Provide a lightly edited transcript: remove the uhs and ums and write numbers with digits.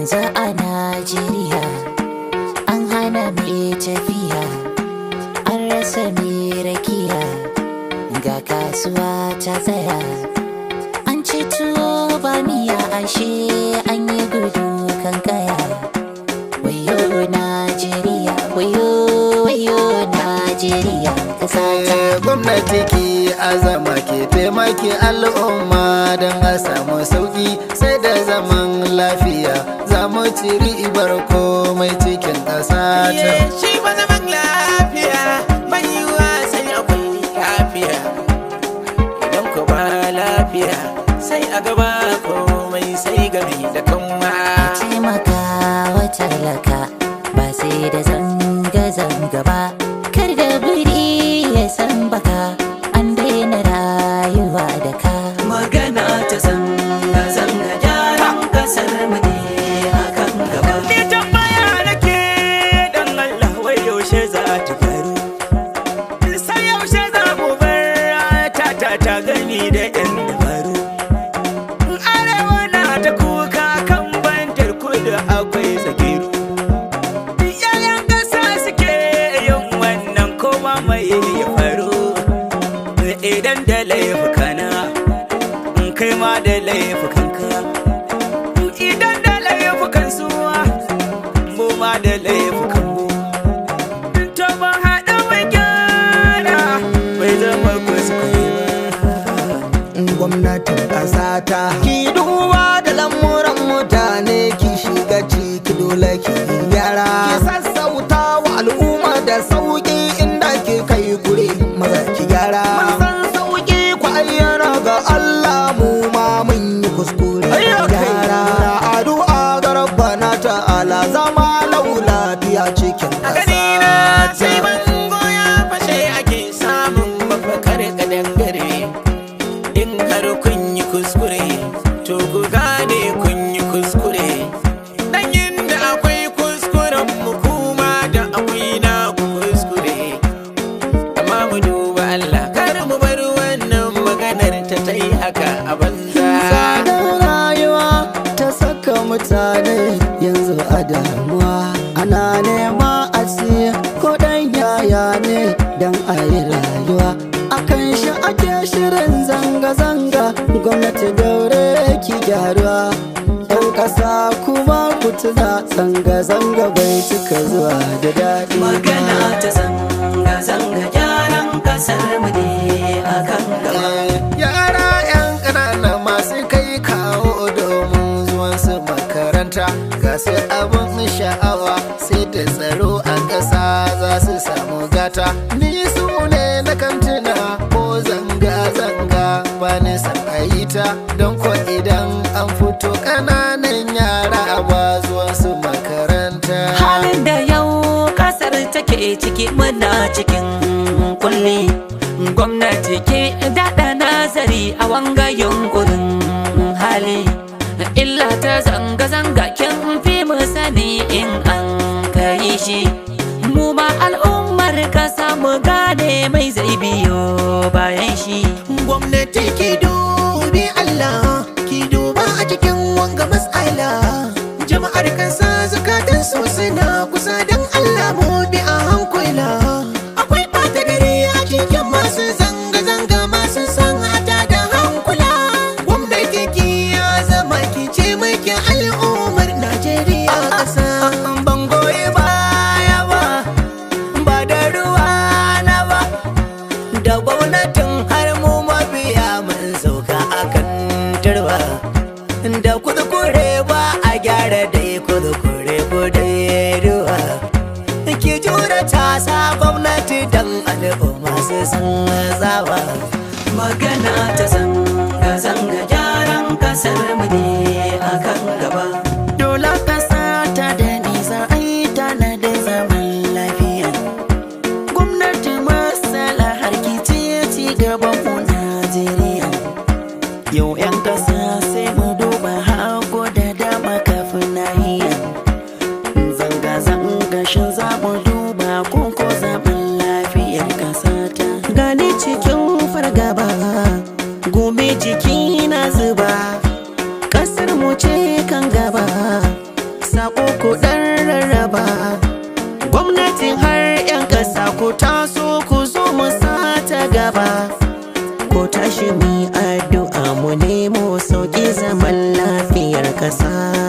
Yanzu a Najeriya an hana mai tafiya, an rasa mai rakiya, ga kasuwa ta tsaya. An ci tuwo ba miya, ashe an yi gudu kan kaya. Wayo Najeriya, wayo wayo Najeriya, ƙasa ta. Gwamnati ki azama ke taimaki al'umma don a samu sauki, sai da zaman lafiya za mu ci ribar komai cikin ƙasa ta. Shi ba zaman lafiya bai yiwuwa sai akwai lafiya. Idan ku ba lafiya, sai a gaba komai sai gami da kanwa. Taimaka wa talaka ba sai da zanga-zanga ba, kar da biri ya san baka an daina rayuwa da ka. Magana ta zanga-zanga, gyaran kasar mu ne akan gaba. Ni tambaya nake, dan Allah, wai yaushe za ta faru? Sai yaushe za mu bar ta ta ta gani da yan dabaru? Arewa na ta kuka kan bandar, kudu akwai tsagiru. Yayan ƙasa suke yin wannan, koma mai ya faru? Idan da laifukana, kai ma da laifukanka. Idan da laifukan suwa, mu ma da laifukan mu. To ban haɗa mu gyara, bai zama kuskure ba. Gwamnatin ƙasa ta, ki duba da lamuran mutane, ki shiga ciki, dole ki gyara, ki sassauta wa al'umma da sauki. Inda ki kai kure, maza ki gyara. Mun san sauki ku ayyana ga Allah, mu ma mun yi kuskure, gyara. Addu'a ga Rabbana ta'ala, zama lau lafiya cikin A gani na ƙasa sai ta. Bango ya fashe ake samun mafakar kadangare. In har kun yi kuskure, to ku gane kun yi kuskure. Dan inda akwai kuskuren mu, kuma da akwai na ku kuskure. Amma mu duba Allah, kar mu bar wannan maganar ta ta yi haka a banza. Tsadar rayuwa ta saka mutane yanzu a damuwa, ana nema a siya ko dan yaya ne dan a yi rayuwa. Akan shi ake shirin zanga-zanga. Gwamnati, daure ki gyaruwa. 'Yan ƙasa kuma ku tuna, zanga-zanga bai cika zuwa da daɗi ba. Magana ta zanga-zanga, gyaran kasar mu ne akan gaba. Yara 'yan ƙanana masu kai kawo domin zuwan su makaranta, ga su abin sha'awa, sai da tsaro a ƙasa za su samu gata. Ni su ne na kantuna, ko zanga-zanga ba ni san a yi ta, don ko idan an fito ƙananan yara ba zuwan su makaranta. Halin da yau kasar take ciki, muna cikin kulli. Gwamnati, ke daɗa nazari a wanga yunkurin hali. Illa ta zanga-zanga kin fi mu sani in an kai shi. Mu ma al'ummar kasa mu gane mai zai biyo bayan shi. Gwamnati, ki dubi Allah, ki duba a cikin wanga mas'ala. Jama'ar kasa zukatan su suna kusa, don Allah mu bi a hankula. Akwai ɓata gari a cikin masu zanga-zanga, masu san hata da hankula. Gwamnati, ki ya zama ki ce muke al'ummar Najeriya ƙasa. Ban goyi baya ba, ba da ruwa na ba da gwamnatin, har mu mabiya mun sauka akan turba. Da kuskure ba a gyara dai kuskure, kudai ruwa ki jura tasa, gwamnati, dan al'umma su san tsawa. Magana ta zanga-zanga, gyaran kasar mu ne akan gaba. Dole kasa ta da nisa ai tanadin zaman lafiya. Gwamnati, masala harkici ci gaban mu Najeriya. Yau 'yan kasa sai mu duba hagu da dama kafin nahiya. Zanga-zanga, shin za mu duba ko zaman lafiyar kasa ta? Gani cikin fargaba, gobe jiki na zuba. Kasar mu ce kan gaba. sako ku dan rarraba. Gwamnatin har 'yan ƙasa ku taso ku zo mu sata gaba. Ko tashi mi addu'a mu nemo sauki zaman lafiyar ƙasa.